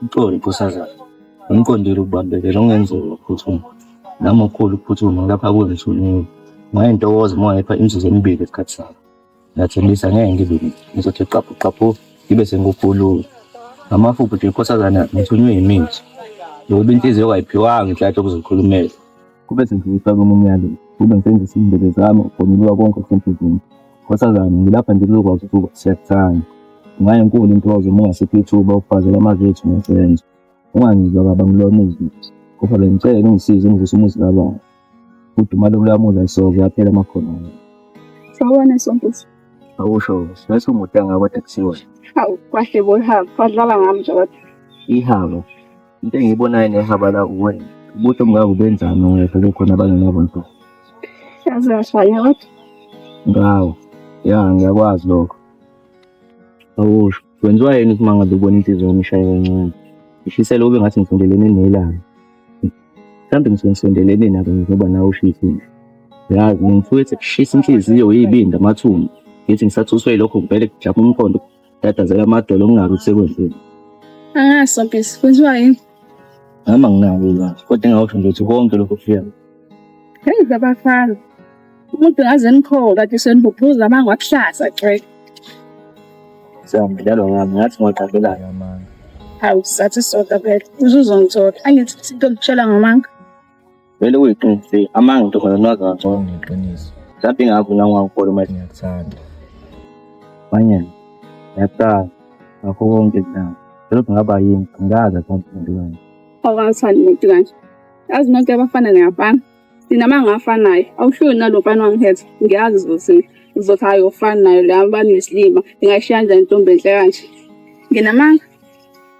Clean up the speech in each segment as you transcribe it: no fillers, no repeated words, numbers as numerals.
Uxolo nkosazana, angiqondile ukubambelela okungenzeka ukuphuthuma. Nami okukhulu ukuphuthuma ngilapha kuwe ngithunyiwe. Ungayintokozo uma ungangipha imizuzu emibili yesikhathi sakho. Ngiyathembisa ngeke ngibe mubi. Ngizothi qaphu qaphu ngibe sengukhulula. Ngamafuphi nje nkosazana ngithunywe yimithi. Njengoba inhliziyo kayiphiwanga inhlanhla yokuzikhulumela. Kube sengifaka umyalo, kube ngisebenzisa izindebe zami ukugonyuluka konke okusenhliziyweni. Nkosazana, ngilapha nje kuzokwazi ukuba siyakuthanda. Ungayinkulu intokozo uma ungasipha ithuba ukufakazela amazwi ethu ngesenzo. Ungangizwa kabi angilona izwi. Kodwa bengicela ungisize ungivuse umuzi kababa. Udumalo lwami ayisoze yaphela amakhono ami. Sawubona Sombusi. Awusho, bese umude kangaka kodwa kuthiwa. Hawu, kwahle bo ihaba. Wadlala ngami nje kodwa. Ihaba. Into engiyibonayo nehaba la uwena. Ubuhle obungaka ubenzani ungekho kukhona abangenabo nhlobo. Yaze yashaya kodwa. Ngawo. Ya, ngiyakwazi lokho. Awusho, kwenziwa yini ukuthi uma ngabe ubona inhliziyo yami ishaya kancane? Ishisela kube ngathi ngisondelene nelanga. Mhlawumbe ngisuke ngisondelene nalo ngoba nawe ushisa nje. Yazi ngithuke ethi kushisa inhliziyo yibindi amathumbu. Ngithi ngisathuswe yilokho ngivele kujama umqondo dadazela amadolo ngingazi ukuthi sekwenzeni. Angazi Sompisi, kwenziwa yini? Nami anginalo ulwazi kodwa engingakusho nje ukuthi konke lokhu kufika. Heyi zabafana. Umuntu ngaze nikhowe kade senibubhuza amanga wakuhlaza cwe. Siyamdlalwa ngami ngathi ngiwaqambelana amanga. Hawu sathi sodwa phela. Uzuzongithola. Angithi into ngikutshela ngamanga. Vele kuyiqiniso amanga ntombazane wazi kangcono. Ngiqiniso. Mhlawumbe ingakho mina ungangikholwa uma Ngiyakuthanda. Manyana, ngiyaqala ngakho konke kunami. Lokhu ngaba yini? Angikaze ngithande umuntu kanje. Awukathandi umuntu kanje. Yazi nonke abafana niyafana. Sinamanga afanayo. Awuhluli nalo mfana wangihetha. Ngiyazi uzothini. Uzothi hhayi ufani nayo la banesilima. Ngingayishiya kanjani intombi enhle kanje? Nginamanga.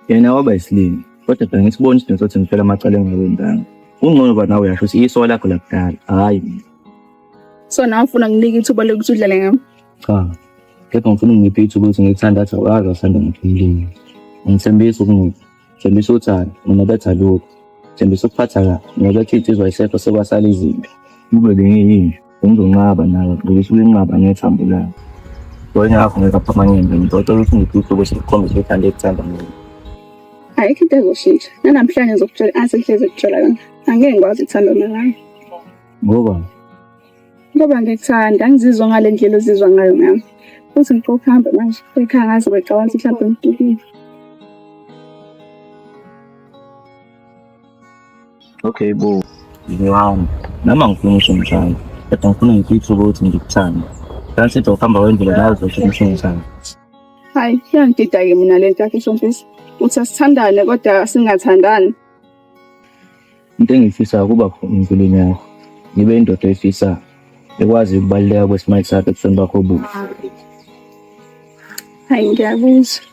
Yena waba yisilima, kodwa phela ngisibona isidingo sokuthi ngifele amacala engingawenzanga. Kungcono uba nawe uyasho ukuthi iso lakho lakudala, hhayi mina. So nawe ufuna nginike ithuba lokuthi udlale ngami? Cha, kepha ngifuna ungiphe ithuba ukuthi ngikuthande athi awukaze wasanda ngiphumelele. Ngithembisa ukunika, ngithembisa uthando, mina betha lutho. Ngithembisa ukuphatha kabi, mina betha iy'nsizwa ayisekho sekwasala izimpi. Kube bengiyinja, bengizonqaba nawe, ngibese uyenqaba ngethambo lami. Yingakho ngikapha amanyembe, ngicela ukuthi ungiphe ithuba sikukhombise uthando ekuthanda mina. Ayikho into ezoshintsha. Nanamhlanje ngizokutshela angihlezi kutshela yona. Angeke ngikwazi ukuthandana nawe. Ngoba Ngoba ngikuthanda, angizizwa ngale ndlela ozizwa ngayo ngami. Futhi ngicela ukuhamba manje. Ekhaya ngaze becabanga ukuthi mhlawumbe ngidukile. Okay bo, ngiyami. Nami angifuni usho ngithanda. Kodwa ngifuna ngiphe ithuba ukuthi ngikuthande. Kanti sithi ukuhamba kwendlela nawe uzosho ukuthi ngithanda. Hayi, iyangidida-ke mina le nto yakho Sompisi. Uthi asithandane kodwa singathandani. Into engiyifisayo ukuba khona empilweni yakho. Ngibe indoda oyifisayo. Ekwazi ukubaluleka kwesimali sakho ebusweni bakho obuhle. Hayi, ngiyakuzwa.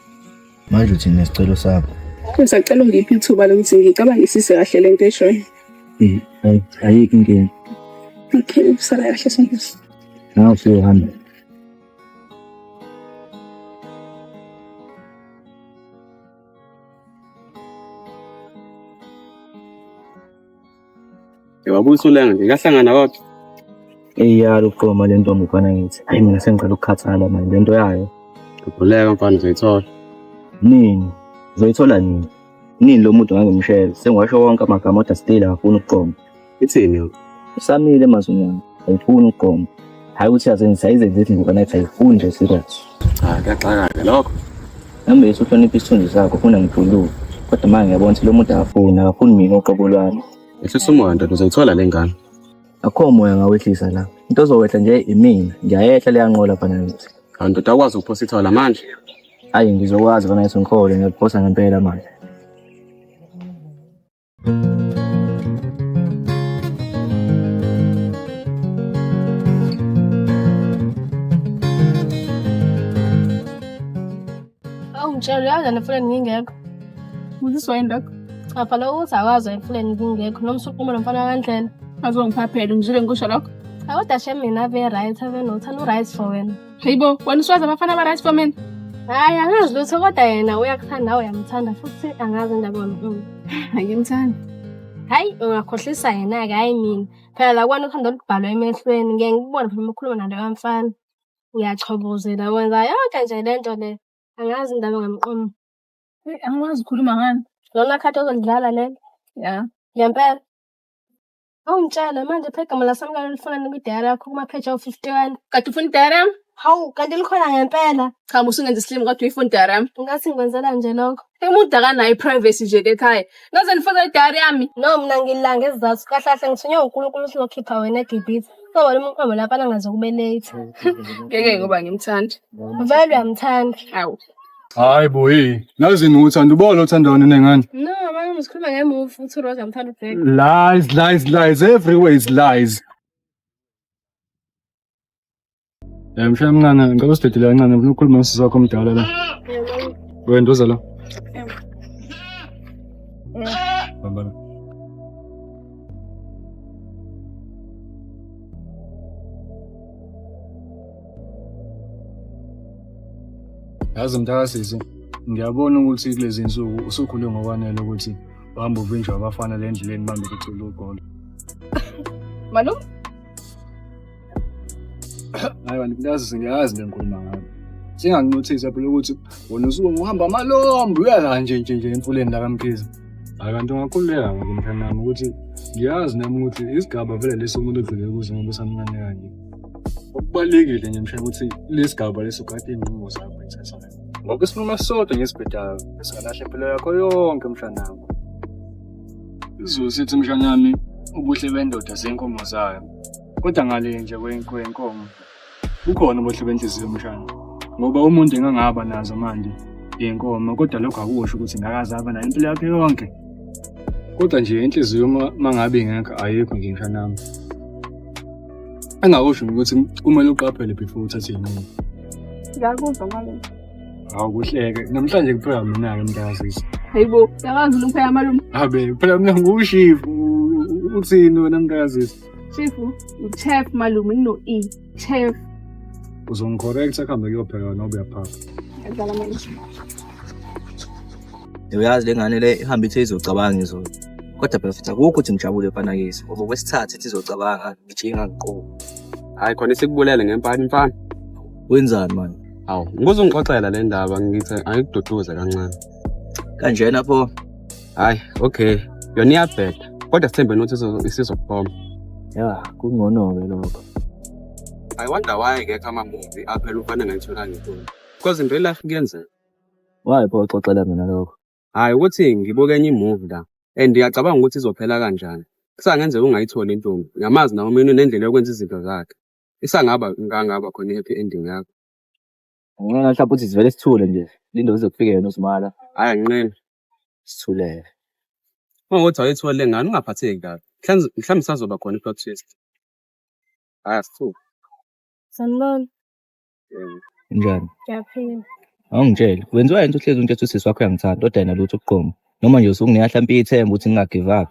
Manje uthini nesicelo sakho? Ngisacela ungiphe ithuba lokuthi ngicabangisise kahle le nto eshoyo. Eh, hayi, ayikho inkinga. Okay, usala kahle Sompisi. Nawe usuyohamba. Wabusa ulenga nje kahlangana kodwa. Iyala ukuqoma le ntombi mfana ngithi. Hayi mina sengicela ukukhathala manje le nto yayo. Khululeka mfana uzoyithola. Nini? Uzoyithola nini? Nini lo muntu ngangimshela? Sengiwasho wonke amagama kodwa still akafuni ukuqoma. Ithini yona? Usamile emazweni ami. Ayifuni ukuqoma. Hhayi ukuthi yazenzisa ayizenze ithi nje nathi ayifuni nje serious. Cha kuyaxaka-ke lokho. Nami bese uhlonipha isithunzi sakho ufuna ngijuluke. Kodwa manje ngiyabona ukuthi lo muntu akafuni, akafuni mina uqobo lwami. Ehlisa umoya ndoda uzoyithola le ngane. Akukho moya ngawehlisa la. Into ozowehla nje imina. Ngiyayehla leya nqola fana ngithi. Hawu ndoda awukwazi ukuphosa ithola manje. Hayi ngizokwazi fana ngithi ngikhole ngiyakuphosa ngempela manje. Awungitshela uyazi emfuleni ngingekho. Uziswa yini lokho? Cha phela ukuthi akwazi emfuleni ngingekho noma usuqhuma nomfana kandlela. Azongiphaphela ngizwile ngikusho lokho. Cha kodwa shem mina ave right ave nothando right for wena. Hayibo, wena uswazi abafana aba right for mina? Hayi angazi lutho kodwa yena uyakuthanda nawe uyamthanda futhi angazi indaba yomqondo. Angimthandi. Hayi ungakhohlisa yena-ke hhayi mina. Phela la kwana uthando olubhalwe emehlweni ngeke ngikubone phela uma ukhuluma naloya mfana. Uyachobozela wenza yonke nje le nto le. Angazi indaba ngamqomo. Hey, angikwazi ukukhuluma ngani. Lona khadi ozolidlala lelo? Ya. Ngempela? Awungitshele manje phela igama laSamkelo lifunani kwidayari yakho kumapheji awu-51. Kade ufuna idayari yami? Hawu, kanti likhona ngempela. Cha musa ungenza isilima kodwa uyifuna idayari yami. Ngathi ngikwenzela nje lokho. Umuntu akanayo i-privacy nje ekhaya. Ngaze nifune idayari yami. No, mina ngila ngesizathu. Kahle kahle ngithunywe uNkulunkulu ukuthi ngiyokhipha wena eGibhithe. Ngoba lo mqondo lapha angaze kube late. Ngeke ngoba ngimthanda. Vele uyamthanda. Hawu. Hayi bo hey, nazini uthanda ubona othandwa nengane. No, manje sikhuluma nge-movie uthi uRose uyamthanda uBheki. Lies, lies, lies. Everywhere is lies. Eh mshana mncane, ngicela usidedele kancane ngifuna ukukhuluma nosisi wakho omdala la. Wena ndoza la. Bamba la. Yazi mntakasisi, ngiyabona ukuthi kulezi nsuku usukhule ngokwanele ukuthi uhambe uvinjwe abafana le ndleleni bambe kucula ugolo. Malume? Hayi bantu mntakasisi ngiyazi le ngikhuluma ngayo. Singakunothisa phela ukuthi wena usuke uhamba amalombo uya la nje nje nje emfuleni la kaMkhize. Hayi kanti ungakhululeka ngake mntanami ukuthi ngiyazi nami ukuthi isigaba vele lesi umuntu odlule kuso ngoba usamncane kanje. Okubalulekile nje mshana ukuthi lesigaba lesi ugade iy'nqumo zakho ey'thathayo. Ngoba isinqumo esisodwa nje esibhedayo esingalahla impilo yakho yonke mshanami. IsiZulu sithi mshanami ubuhle bendoda zinkomo zayo. Kodwa ngale nje kwenkomo bukhona ubuhle benhliziyo mshana. Ngoba umuntu engangaba nazo manje iy'nkomo kodwa lokho akusho ukuthi ngakaze abe nayo impilo yakhe yonke. Kodwa nje inhliziyo uma ngabe ingekho ayikho nje mshanami. Engakusho ukuthi kumele uqaphele before uthathe iy'nqumo. Ngiyakuzwa malume. Hawu kuhleke. Namhlanje kupheka mina-ke mntakasisi. Hayibo, uyakwazi ukupheka malume? Habe, phela mina ngiwushifu. Uthini wena mntakasisi? Shifu, u-chef malume ngino-E. Chef. Uzongicorrecta kuhambe kuyopheka noba uyaphapha. Ngiyadlala malume. Uyazi le ngane le ihambe ithe izocabanga izolo. Kodwa phela futhi akukho ukuthi ngijabule mfana kithi ngoba okwesithathu ithi izocabanga ngijinga ngiqobo. Hhayi khona isikubulele ngempani mfana. Wenzani manje? Hawu, ngikuzongixoxela le ndaba ngithi angikududuze kancane. Kanjena pho? Hhayi, okay. Yona iyabheda. Kodwa sithembe nokuthi isizokuphoma. Ya, kungcono-ke lokho. I wonder why ngekho ama-movie aphela umfana engayitholanga intombi. Because in real life kuyenzeka. Why pho uxoxela mina lokho? Hhayi ukuthi ngibuke enye i-movie la and ngiyacabanga ukuthi izophela kanjani. Kusangenzeka ungayitholi intombi. Ngiyamazi nawe mina unendlela yokwenza izinto zakhe. Isangaba ngangaba khona i-happy ending yakho. Ngeke mhlawumbe ukuthi sivele sithule nje. Linde kuze kufike yena uSimala. Hhayi anginqeni. Sithuleke. Uma kuwukuthi awuyitholi le ngane ungaphatheki kabi. Mhlawumbe isazoba khona i-plot twist. Hhayi asithuki. Sanibona. Yebo. Njani? Ngiyaphila. Awungitshele, wenziwa yini ukuthi uhlezi ungitshela ukuthi usisi wakho uyangithanda kodwa yena lutho ukuqoma. Noma nje usukunginika hlampe ithemba ukuthi nginga-give up.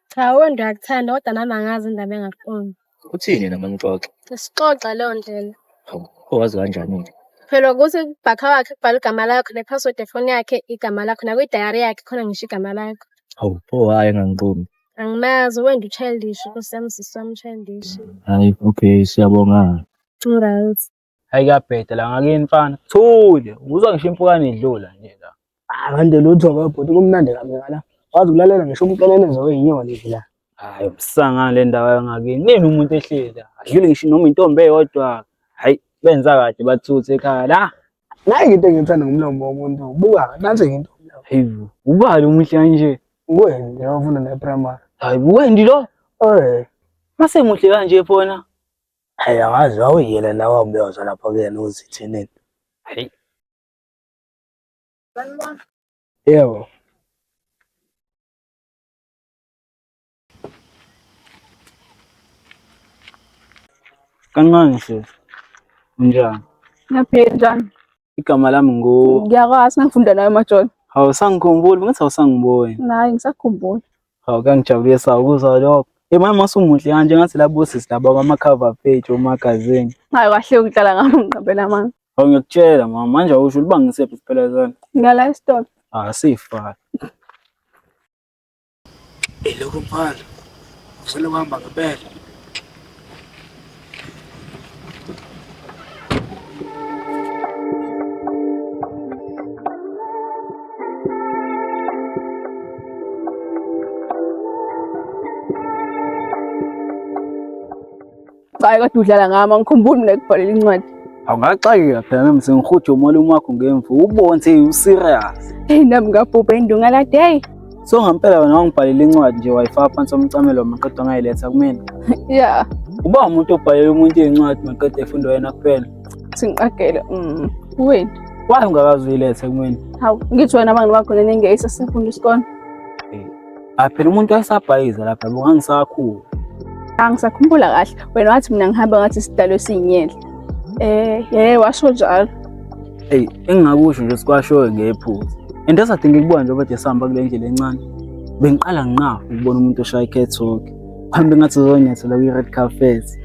Cha, wena ngiyakuthanda kodwa nami angazi indaba engakuqondi. Uthini yena uma ngixoxa? Sixoxa leyo ndlela. Hawu, pho wazi kanjani-ke? Phela ukuthi kubhakha wakhe kubhala igama lakho ne-password yefoni yakhe igama lakho nakwidayari yakhe khona ngisho igama lakho. Hawu, pho hhayi engangiqomi. Angimazi wena u-childish, Nkosi yami sisi wami childish. Hayi, okay, siyabonga. Alright. Hayi kuyabheda la ngakini mfana. Thule, uzwa ngisho impukane idlula nje la. Ah, kanti lutho ke bhuti kumnandi kabi ngala. Wazi ukulalela ngisho umkelelezo wey'nyoni nje la. Hayi umsangano le ndawo yangakini. Nini umuntu ehleli la? Adlule ngisho noma intombi eyodwa. Hayi benza kahle bathuthe ekhaya la. Nayi into engithanda ngomlomo womuntu. Buka, nansi into. Hayi ubani omuhle kanje? Nguwe nje ofunda ne-primary. Hayi Wendy lo. Eh, Mase muhle kanje phona. hayi angazi wawuyela la wawubeyozwa lapha kuyena uzithinini. Hayi Yebo. kancane sisi. Unjani? Ngiyaphila njani? Igama lami ngu Ngiyakwazi ngangifunda nawe emajolo. Awusangikhumbuli, ngathi awusangiboni. Nayi ngisakukhumbula. Hawu kangijabulisa ukuzwa lokho. Eh mama usumuhle kanje ngathi labo sisi laba kwama-cover page omagazini. Hayi kahle ukuhlala ngami ngiqambela amanga. Hawu ngiyakutshela mama manje awusho ulibangisephi phela zona. Ngala esitolo. Ah sifana. Lokhu mfana. Usele kuhamba ngempela. Cha kodwa udlala ngami, angikhumbuli mina ukubhalela incwadi. Awungaxakeka phela nami sengihuja umalume wakho ngemvu ubone ukuthi userious. Hey nami ngabhubha indunga lade hey. So ngampela wena wangibhalela incwadi nje wayifaka phansi komcamelo maqedwa ngayiletha kumina. Yeah. Uba umuntu obhalela umuntu incwadi maqedwa efundwa yena kuphela. Singiqagele. Wena. Why ungakaze uyilethe kumina? Hawu, ngithi wena abangani bakho nenengeyisa sifunda isikole. Ah phela umuntu wayesabhayiza lapha yabo ngangisakhula. Angisakhumbula kahle. Wena wathi mina ngihamba ngathi sidalwe siyinyele. Eh, washo njalo. Hey, engingakusho nje sikwashoyo ngephutha. And esathi ngikubona nje obade sihamba kule ndlela encane. Bengiqala nqa ukubona umuntu oshaya i-catwalk. Phambi ngathi uzonyathela kwi-red carpet.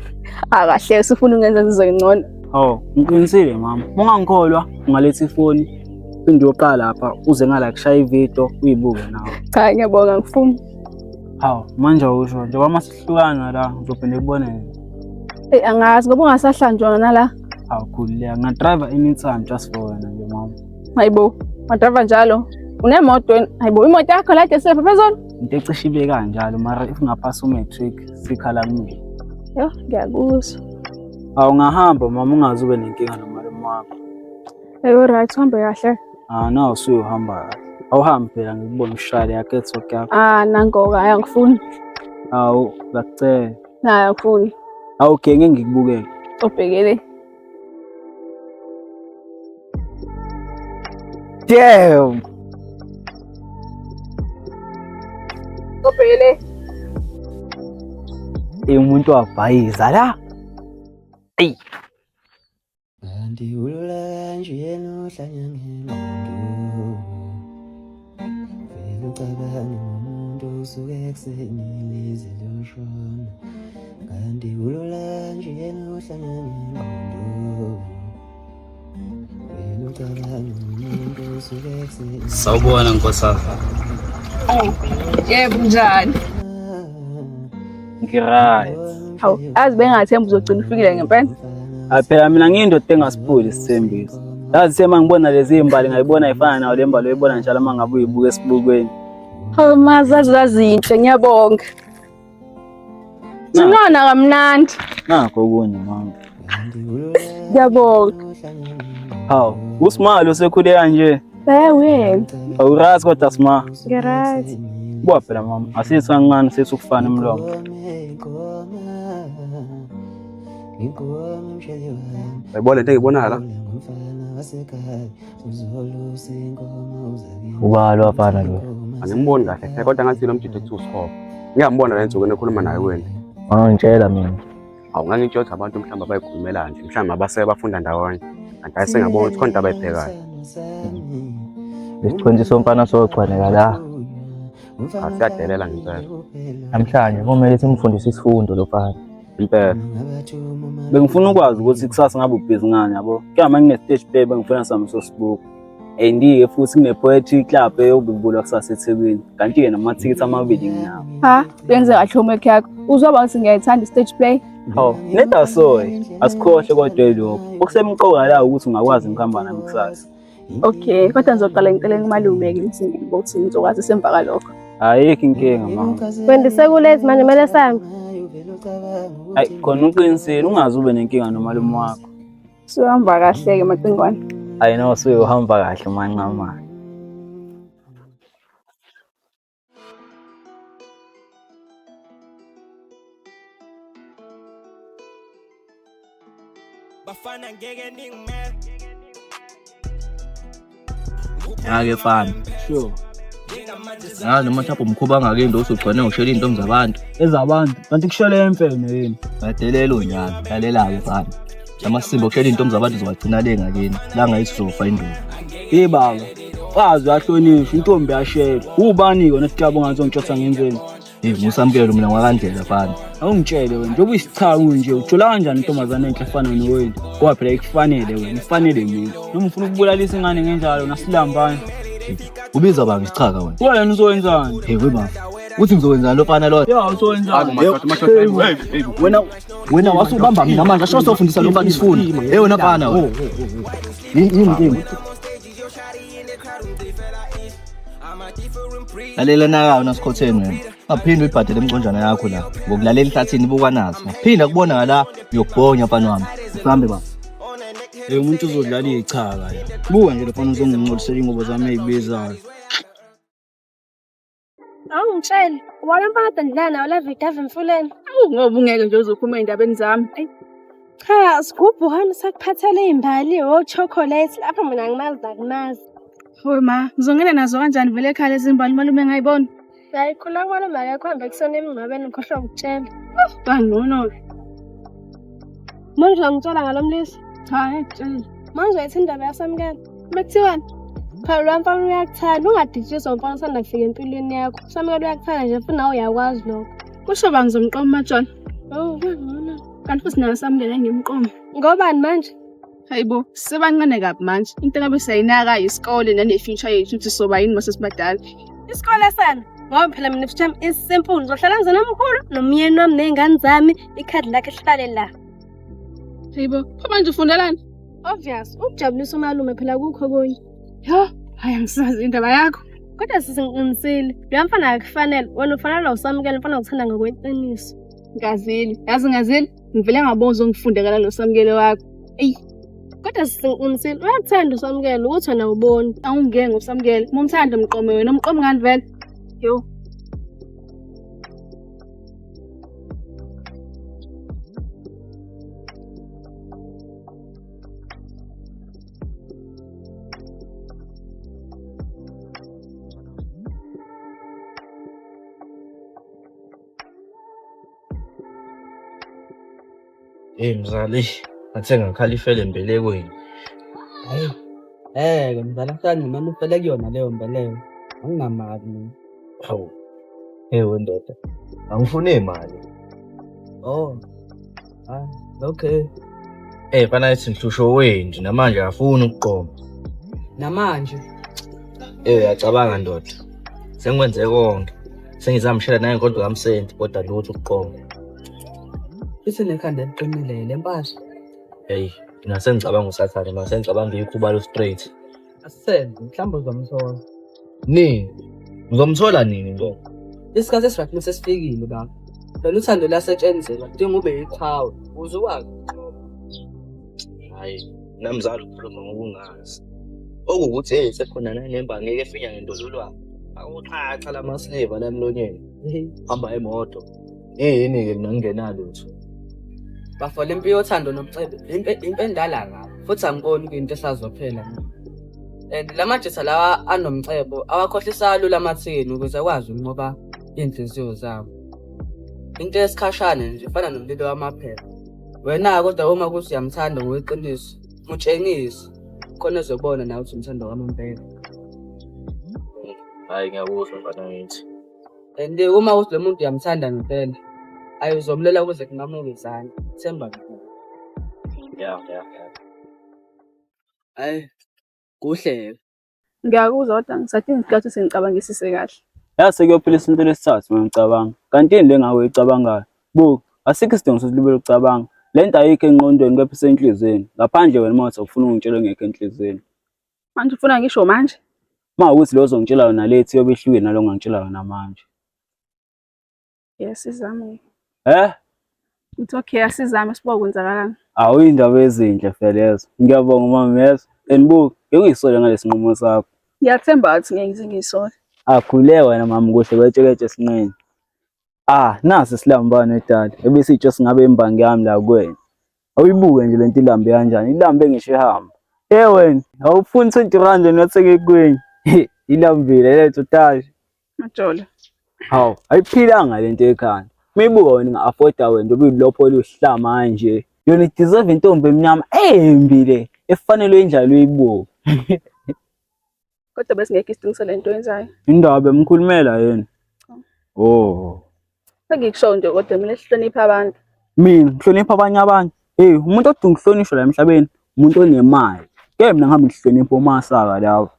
Akahle usufuna ungenza ngizwe ngcono. Oh, ngiqinisile mama. Ungangikholwa, ungaletha ifoni. Phinde uyoqala lapha uze ngala kushaya ividiyo uyibuke nawe. Cha ngiyabonga ngifuni. Hawu, manje awusho njengoba masihlukana la ngizophinde kubone. Hey angazi ngoba ungasahlanjwana nala. Hawu khululeka, ngingadrive anytime just for wena nje mama. Hayibo, madriver njalo. Unemoto wena? Hayibo, imoto yakho la eselapha phezulu. Into ecishe ibe kanjalo mara if ungaphasa umatric sikhala kumina. Yo, ngiyakuzwa. Hawu ungahamba mama ungaze ube nenkinga nomalume wakho. Hey, alright, uhambe kahle. Ah nawu usuyohamba kahle. Awuhambi phela ngikubona ushaya leya catwalk yakho. Ah, nangoka, hayi angifuni. Hawu, ngiyakucela. Hayi angifuni. Hawu okay, ngeke ngikubukele. Ubhekele. Damn. Ubhekele. Umuntu wabhayiza la. Eyi. Kanti ulula kanje nohlanya ngengqondo. Vele ucabange ngomuntu osuke ekuseni lize liyoshona. Kanti ulula kanje nohlanya ngengqondo. Vele ucabange ngomuntu osuke ekuseni. Sawubona nkosazana. Oh, yebo njani? Ngiright. Hawu, azi bengathemba uzogcina ufikile ngempela. Hayi phela mina ngiyindoda engasiphuli isithembiso. Yazi sema ngibona lezi imbali ngayibona ifana nayo le mbali oyibona njalo uma ngabe uyibuka esibukweni. Hawu mazazi zazinhle ngiyabonga. Sinona kamnandi. Nakho okunye mama. Ngiyabonga. Hawu, uSmalo usekhule kanje. Ewe. Awurazi kodwa Sma. Ngirazi. Buka phela mama, asithi kancane sithi ukufana umlomo. Uyayibona lento engiyibonayo la? Ubalo wafana lo. Angimboni kahle hle kodwa ngathi lo mjidi ekuthiwa uSkhova. Ngiyambona la ensukwini ekhuluma naye wena. Wangitshela mina. Awu ngangitshela ukuthi abantu mhlawumbe abayikhulumela nje, mhlawumbe abaseke bafunda ndawonye. Kanti hayi sengiyabona ukuthi khona into abayibhekayo. Lesichwenzi somfana sogcwaneka la. Asiyadelela ngempela. Namhlanje kumele simfundise isifundo lo mfana. Impela. Bengifuna ukwazi ukuthi kusasa ngabe ubhizi ngani yabo. Kuyama ngine-stage play bengifuna sami sosibuka. And-ke futhi kune-poetry club eyobivulwa kusasa eThekwini. Kanti-ke namathikithi amabili nginawo. Ha, benze kahle homework yakho. Uzoba ukuthi ngiyayithanda i-stage play. Hawu, nedasoy. Asikhohle kodwa lokho. Okusemqoka la ukuthi ungakwazi ukuhamba nami kusasa. Okay, kodwa ngizoqala ngicele kumalume-ke ukuthi ukuthi ngizokwazi semva kalokho. Ayikho inkinga mama. Wendy sekulate manje kumele sihambe. Hayi khona uqinisile ungaze ube nenkinga nomalume wakho. Suhamba kahle-ke macingwane. Hayi no usuyohamba kahle mancamane. Yake fana. Sure. Ngazi noma mhlawumbe umkhuba angakende usugcwene ngokushela iy'ntombi zabantu. Ezabantu, kanti kushele emfene yini? Badelela unyaka, lalela-ke fana. Amasimba okushela iy'ntombi zabantu zowagcina le ngakini. La ngayisofa induku. Hey baba, fazi uyahlonishwa, intombi yashela. Ubani yona sijabo ngathi ongitshotha ngenzeni? Hey, musamukelo mina ngwakandlela fana. Awungitshele wena, njengoba uyisichaku nje, ujola kanjani intombazane enhle efana nowena? Ngoba phela ikufanele wena, ifanele mina. Noma ufuna ukubulalisa ingane ngenjalo nasilambane. Ubiza bani isichaka wena? Wena uzokwenzani? Hey, we baba. Uthi ngizokwenzani lo fana lo? Ya uzokwenzani? Wena wena wasubamba mina manje, asho sofundisa lo mfana isifundo. Hey wena fana wena. Yini inkinga? Lalela nakayo nasikhotheni wena. Ungaphinde uyibhadele imconjana yakho la. Ngokulalela ihlathini ibuka nazo. Ngaphinda kubona ngala ngiyokubhonya mfana wami. Usambe baba. Hey umuntu uzodlala ichaka la. Buka nje lofana uzongingcolisela ingubo zami ezibizayo. Awungitshele, wona mfana kade ngidlala nawe la video emfuleni. Awu ngoba ungeke nje uzophuma ey'ndabeni zami. Eyi, Cha, sigubhu hani sakuphathela iy'mbali, o-chocolate, lapho mina angimazi akumazi. Hawe ma, ngizongena nazo kanjani vele ekhaya lezi mbali malume engayiboni? Hayi khula kumalume akekho hambe kusona emingcwabeni ngikhohlwa ukutshela. Kangcono-ke. Manje uzongitshela ngalo mlisa? Cha, ngeke Manje uyayithi indaba yaSamukela? Bekuthiwani? Phela lo mfana uyakuthanda, ungaditshiswa umfana osanda kufika empilweni yakho. USamukela uyakuthanda nje futhi nawe uyakwazi lokho. Kusho ba ngizomqoma uMajola. Oh, kangcono. Kanti futhi naye Samukela ngimqoma. Ngobani manje? Hayibo, sisebancane kabi manje. Into engabe siyayinaka isikole nane-future yethu ukuthi soba yini mase sibadala. Isikole sana. Ngoba phela mina future yami is-simple. Ngizohlala emzini omkhulu nomyeni wami ney'ngane zami, ikhadi lakhe lihlale la. Hayibo, pho manje ufundelani? Obvious, ukujabulisa umalume phela kukho okunye. Yo, hayi angisazi indaba yakho. Kodwa sisi ngiqinisile, loya mfana akakufanele. Wena ufanelwe uSamukela, umfana okuthanda ngokweqiniso. Ngazile, yazi ngazile, ngivele ngabona uzongifundekela lo Samukelo wakho. Eyi, Kodwa sisi ngiqinisile, uyakuthanda uSamukela ukuthi wena awuboni. Awungeke ngoSamukela. Uma umthanda umqome wena, umqome ngani vele? Yo. Hey mzali, ngathe ngakhala ifele embelekweni. Hayi. Eh, mzala mhlawumbe noma ufele kuyona leyo mbeleko. Anginamali mina. Hawu. Hey wendoda. Angifuni imali. Oh. Ah, okay. Eh fana ethi nhlusho wenje namanje akafuni ukuqoma. Namanje. Eh uyacabanga ndoda. Sengikwenze konke. Sengizamshela naye kodwa kamsenti kodwa lutho ukuqoma. Isenekhanda eliqinile le mpahla. Hey, mina sengicabanga usathane manje sengicabanga ikhubalo straight. Asisenze, mhlawumbe uzomthola. Nini? Ngizomthola nini ndoda? Isikhathi esiright mase sifikile baba. Phela uthando luyasetshenzelwa, kudinga ube yiqhawe ukuze ukwazi ukunqoba. Hayi, namzali ukhuluma ngokungazi. Okuwukuthi hey sekhona nanembangi ngeke efinya ngendololwane. Akuxhaxha lamasiliva la emlonyeni. Hamba emoto. Yini-ke mina ngingenalutho. Bafo le mpi yothando nomcebo impi endala kabi futhi angiboni kuyinto esazophela mina. And la majitha lawa anomcebo awakhohlisa kalula amathini ukuze akwazi ukunqoba iy'nhliziyo zabo. Into yesikhashana nje ifana nomlilo wamaphepha. Wena-ke kodwa uma kuthi uyamthanda ngokweqiniso, mutshengise khona ezobona nawe ukuthi umthanda kwamampela. Hhayi ngiyakuzwa mfana ngithi. And uma kuthi lo muntu uyamthanda ngempela, ayi uzomlela kuze kunqamuke izandla. Themba mina. Ya ya ya. Hhayi kuhle. Ngiyakuzwa kodwa ngisadinga isikhathi ukuthi ngicabangisise kahle. Yazi sekuyophela isinto lesithathu uma ngicabanga. Kanti yini le ngawe oyicabangayo? Buka, asikho isidingo sokuthi ube ucabanga. Le nto ayikho engqondweni kepha isenhliziyweni. Ngaphandle wena uma uthi awufuni ungitshela engekho enhliziyweni. Manje ufuna ngisho manje? Uma ukuthi lo ozongitshela yona lethi iyobe ihlukile nalo ongangitshela yona manje. Yes, sizame. Eh? It's okay, asizame sibuka kwenzakalani. Awu indaba ezinhle vele lezo. Ngiyabonga mama yezo. And buka, ngeke uyisole ngalesi nqumo sakho. Ngiyathemba ukuthi ngeke ngize ngiyisole. Akhuleka wena mama kuhle kwetsheketshe esinqeni. Ah, nasi isilambane dala. Ebesitsho singabe imbangi yami la kuwena. Awuyibuke nje lento ilambe kanjani? Ilambe ngisho ihamba. Eh wena, awufuni 20 rand wena wathenge ekweni. Ilambile lethu tashi. Majola. Hawu, ayiphilanga lento ekhanda. Mibuka wena nga-afforda wena ubuyilopho oluhlama kanje. Yona i-deserve intombi emnyama embi le efanelwe indlala uyibuka. Kodwa besingekho isidingo sale nto oyenzayo. Indaba emkhulumela yena. Oh. Sengikusho nje kodwa mina sihloniphe abantu. Mina ngihlonipha abanye abantu. Hey, umuntu odinga ukuhlonishwa la emhlabeni, umuntu onemali. Ke mina ngihambe ngihlonipha omasaka laba.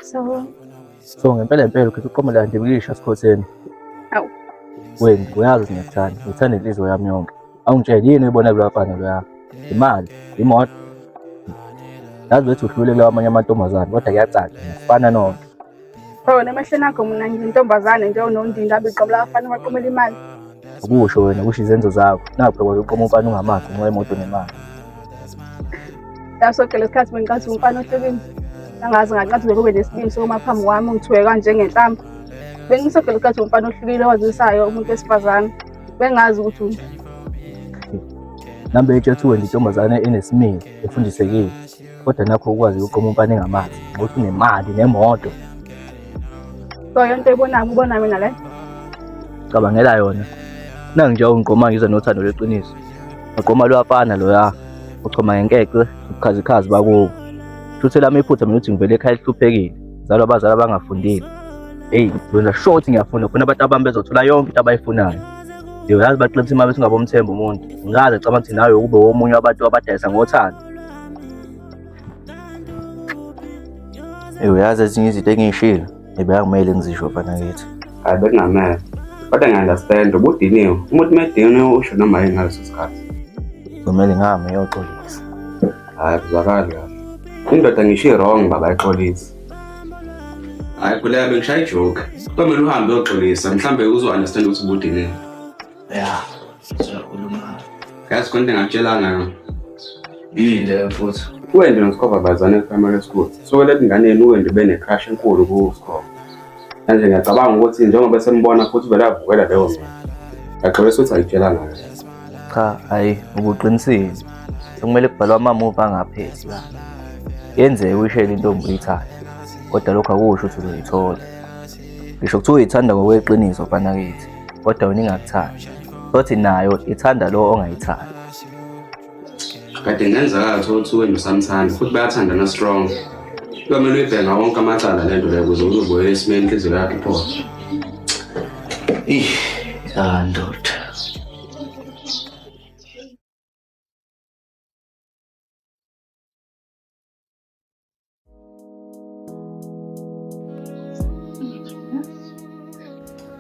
So, So ngempela impela ukhetha ukuqoma la nje bilisha sikhotheni. Awu. Wena uyazi ngiyakuthanda, ngithanda inhliziyo yami yonke. Awungitshele yini oyibona kuloya mfana loya? Imali, imoto. Yazi bethi uhlule kulawa amanye amantombazane kodwa kuyacaca nifana nonke. Khona emehlweni akho mina ngiyintombazane nje onondinda abeqomela abafana baqomela imali. Ukusho wena kusho izenzo zakho. Nakho kwazi uqoma umfana ungamazi ngenxa yemoto nemali. Yaso lesikhathi bengicathi umfana ohlukile. Angazi ngacathi bekube nesibindi sokuma phambi kwami ungithuke kanje ngenhlamba. Bengisoke lesikhathi umfana ohlukile owazisayo umuntu wesifazane. Bengazi ukuthi unje. Nami beyitshethe wena intombazane enesimilo efundisekile. Kodwa nakho ukwazi ukuqoma umfana engamazi ngokuthi unemali nemoto. So yonke oyibonayo ubona mina le. Cabangela yona. Nangi nje ungiqoma ngizwe nothando lweqiniso. Ugqoma loyafana loya uchoma ngenkece ubukhazikhazi bakubo. Futhi lami iphutha mina ukuthi ngivele ekhaya elihluphekile. Zalwa abazali abangafundile. Hey, wenza sure ukuthi ngiyafunda khona abantu abami bezothola yonke into abayifunayo. Uyazi baqinisa imali bethi ungabomthemba umuntu. Ngaze cabanga ukuthi nawe ube womunye wabantu abadayisa ngothando. Hey, uyazi ezinye izinto engiyishilo ebekumele ngizisho mfana kithi. Hayi bekungamele. Kodwa ngiya-understand ubudiniwe. Umuntu uma ediniwe usho noma yini ngaleso sikhathi. Kumele ngihambe ngiyoxolisa. Hayi kuzwakali kahle. Indoda ngisho i-wrong baba ayixolisi. Hayi khuleka bengishaya ijoke. Kwamele uhambe uyoxolisa mhlambe uzo-understand ukuthi ubudiniwe. Ya, siyakhuluma. Yazi khona into engakutshelanga yona. Yini leyo futhi? Uwendy noSkhova bazana e-primary school. Kusukela ebunganeni uWendy bene-crush enkulu kuSkhova. Manje ngiyacabanga ukuthi njengoba sembona futhi vele avukela leyo mina. Ngiyaxolisa ukuthi ayitshelanga kahle. Cha, hayi ubuqinisile. Sekumele kubhalwe ama-movie angapheli la. Yenzeka uyishele intombi uyithande. Kodwa lokho akusho ukuthi uzoyithola. Ngisho kuthiwa uyithanda ngokweqiniso mfana kithi, kodwa wena ingakuthandi. Futhi nayo ithanda lo ongayithandi. Kade ngenzeka uthola ukuthi uWendy usamthanda futhi bayathandana strong. Kuyomele uyibheke ngawo wonke amacala le nto leyo ukuze uzobuyela esimeni inhliziyo yakho iphole. Ih, ya ndoda.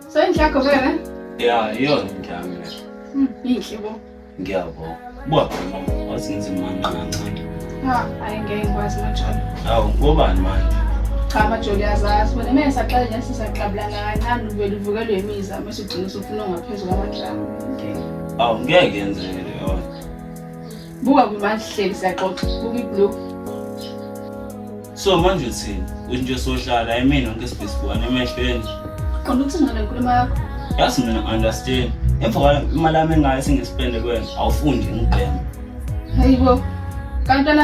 So indlu yakho vele? Ya, iyona indlu yami le. Inhle bo. Ngiyabonga. Buka phela mama, wathi ngithi manqanqa. Ha, hayi ngeke ngikwazi majolo. Hawu, ngobani manje? Cha majolo uyazazi wena manje saqala nje sisaqabulana kancane uvele uvukelwe imiza mase ugcina usufuna ongaphezu kwamadrama. Ngeke. Awu, ngeke yenzeke leyo. Buka kumanje sihleli siyaxoxa. Buka iblue. So manje uthini? Uthi nje sohlala emini yonke sibhesibukane emehlweni. Qonda ukuthi ngale nkulumo yakho. Yazi mina understand. Emva kwa imali yami engayo sengispende kuwena, awufundi ngibheme. Hayibo. Kanti wena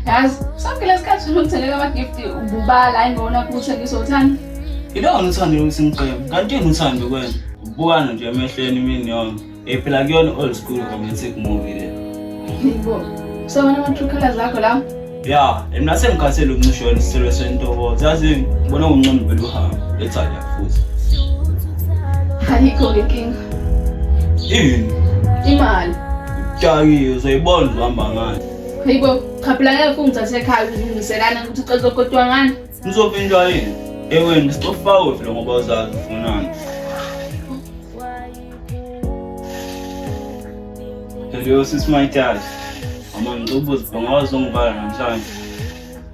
yazi sonke lesikhathi ungithengela ama-gift ububala hayi ngibona kuthengisa uthando. Ilona uthando lokuthi ngibheme. Kanti yini uthando kuwena? Ubukana nje emehlweni imini yonke. Eh phela kuyona old school romantic movie le. Hayibo. So wena ama-true colours akho lawo? Ya, mina sengikhathele ukuncishwa isithelo sentokozo. Yazi ngibona kuncono vele uhambe. Letha futhi. Ayikho inkinga. Ini? Imali. Dakiwe uzoyibona uzohamba ngani. Hayibo, cha phela ngeke ungithathe ekhaya uzilungiselana ukuthi ucela uzokodwa ngani. Ngizovinjwa yini? Eweni sitofaka phela ngoba uzazi ufunani. Hello sis my touch. Mama ngicela ukubuza ngakwazi ungivala namhlanje.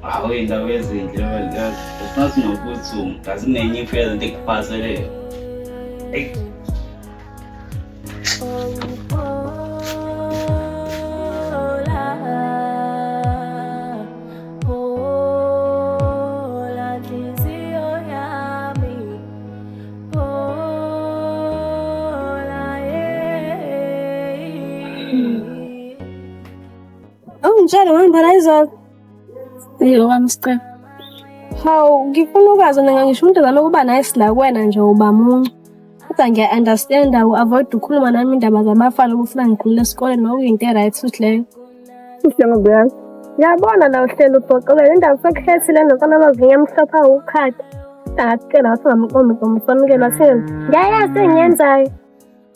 Hawu iy'ndaba ezinhle yazi. Singathi nokuthi ngazi kunenye imfeza into ekuphaseleyo. Eyi. Awungitshele ngangibhala izolo. Eyo wami sicela. Hawu, ngifuna ukwazi mina ngisho umuntu ezama ukuba nice la kuwena nje uba muncu. Kodwa ngiya-understand-a u-avoid ukukhuluma nami indaba zabafana ubufuna ngikhulule esikoleni nokuyinto e-right futhi leyo. Kuhle ngoba uyazi. Ngiyabona la uhleli uphoqelele indaba sekukhethile nomfana amazinyo amhlophe awukhadi. Ngakutshela wathi ungamqomi ngomsamukelo wathini? Ngiyayazi engiyenzayo.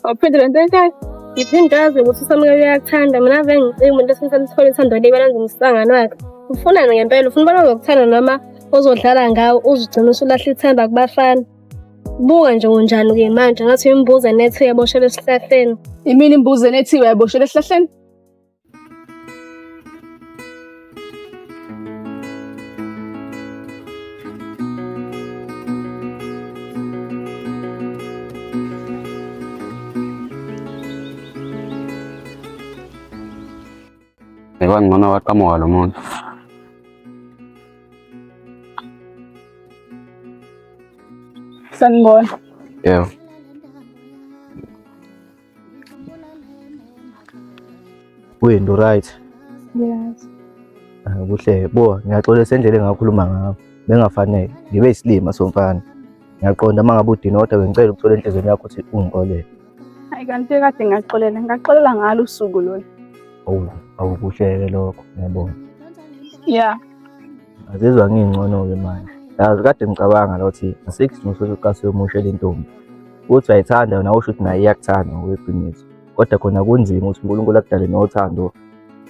Awuphinde le nto ekhaya. Ngiphinde ngazi ukuthi uSamukelo uyakuthanda mina ave ngicika umuntu esengisamthola uthando libe lenza umsangano wakhe. Ufunani ngempela? Ufuna ubona ngokuthanda noma Ozodlala ngawe uze ugcine usulahla ithemba kubafana. Buka nje unjani-ke manje ngathi imbuzi enethiwe eboshelwe esihlahleni. Imini imbuzi enethiwe yaboshelwe esihlahleni? Ngcono waqhamuka lo muntu. Sanibona. Yebo. Wena right. Yes. Ah, kuhle bo, ngiyaxolisa endlela engakhuluma ngayo. Bengafanele ngibe isilima somfana. Ngiyaqonda uma ngabe udinwa kodwa bengicela ukuthola enhliziyweni yakho ukuthi ungixolele. Hayi kanti kade ngaxolela, ngaxolela ngalo usuku lolu. Awu, awukuhle-ke lokho, ngiyabonga. Yeah. Ngazizwa ngingcono-ke manje. Yazi kade ngicabanga la ukuthi asikho isidingo sokuthi uqase uyomushela intombi. Uthi uyayithanda wena usho ukuthi naye iyakuthanda ngokweqiniso. Kodwa khona kunzima ukuthi uNkulunkulu akudale nothando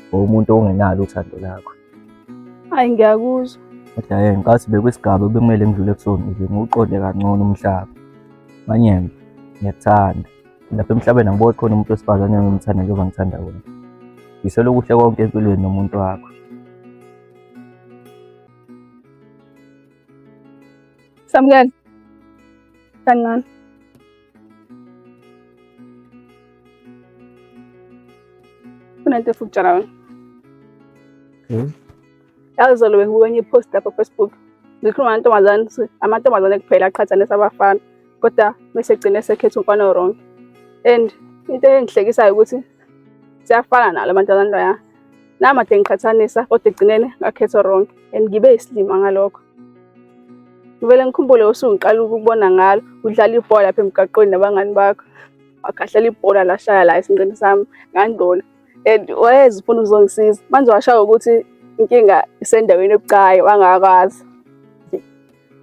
ngomuntu ongenalo uthando lakho. Hayi ngiyakuzwa. Kodwa-ke ngicabanga bekwisigaba bekumele ngidlule kusona ukuze ngiwuqonde kangcono umhlaba. Manyembe, ngiyakuthanda. Lapha emhlabeni angiboni khona umuntu wesifazane engimthanda njengoba ngithanda wena. Ngisela okuhle konke empilweni nomuntu wakho. Samukela. Kancane. Kunento efuna ukutshela wena. Okay. Yazi izolo bengibuka enye i-post lapha ku-Facebook. Ngikhuluma namantombazane, amantombazane kuphela aqhathanisa abafana. Kodwa bese egcine esekhetha umfana o-wrong. And into engihlekisayo ukuthi siyafana nalo amantombazane laya. Nami ade ngiqhathanisa kodwa ekugcineni ngakhetha o-wrong and ngibe isilima ngalokho. Ngivele ngikhumbule usuku ngiqala ukubona ngalo udlala ibhola lapha emgaqweni nabangani bakho. Wakhahlela ibhola lashaya la esinqeni sami ngangcola. And wayeze ufuna ukuzongisiza. Manje washaya ukuthi inkinga isendaweni ebucayi wangakwazi.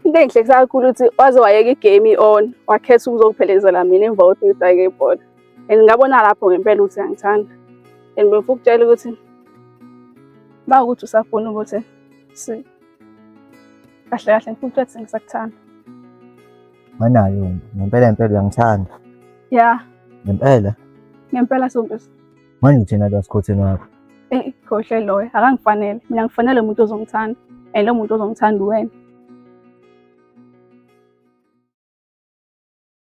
Into engihlekisa kakhulu ukuthi waze wayeka i-game i-on, wakhetha ukuzokuphelezela mina emva kokuthi ngidake ibhola. And ngabona lapho ngempela ukuthi uyangithanda. And bengifuna ukutshela ukuthi uma kuwukuthi usafuna ukuthi si kahle kahle ngifuna ukutshela ukuthi ngisakuthanda. Wanayo ngempela impela uyangithanda. Yeah, Ngempela. ngempela Sompisi. Manje uthina lo sikhotheni wakho. Eh, khohle loyo, akangifanele. Mina ngifanele umuntu ozongithanda. And lo muntu ozongithanda uwena.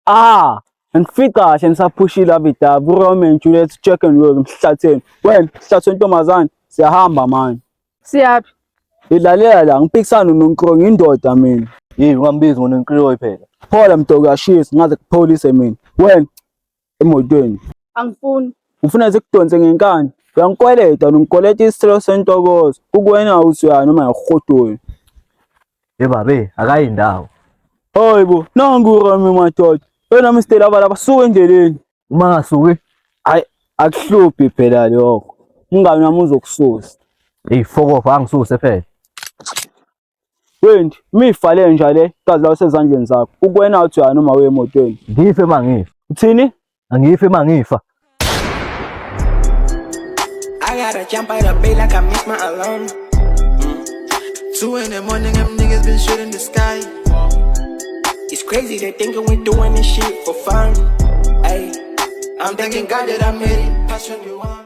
Ah, ngifica kahle nisaphushile abidaba uRomeo and Juliet check and roll emhlatheni. Wena mhlathi wentombazane siyahamba manje. Siyaphi? Idlalela la ngiphikisana noNkro ngindoda mina. Yini ungambizi ngoNonkriyoyi phela. Phola mdoko uyashisa ngaze kupholise mina. Wena emotweni. Angifuni. Ufuna sikudonse ngenkani. Uyangikweleta nongikweleta isithelo sentokozo. Kukuwena uthi uyaya noma yakuhudula. Ye babe, akayi ndawo. Hayibo, nangu uRami madoda. Wena Mr. laba laba suka endleleni. Uma ngasuki, Hayi, akuhluphi phela lokho. Umngani wami uzokususa. hey fuck off angisuse phela. Wendi, mifa le nja le, igazi lawo sezandleni zakho. Kukuwena uthi uyaya noma uye emotweni. Ngife mangifa. Uthini? Angife mangifa. I gotta jump out of bed like I missed my alarm. 2 in the morning, them niggas been shooting the sky. It's crazy they thinking we doing this shit for fun. Ay, I'm thanking God that I made it past 21.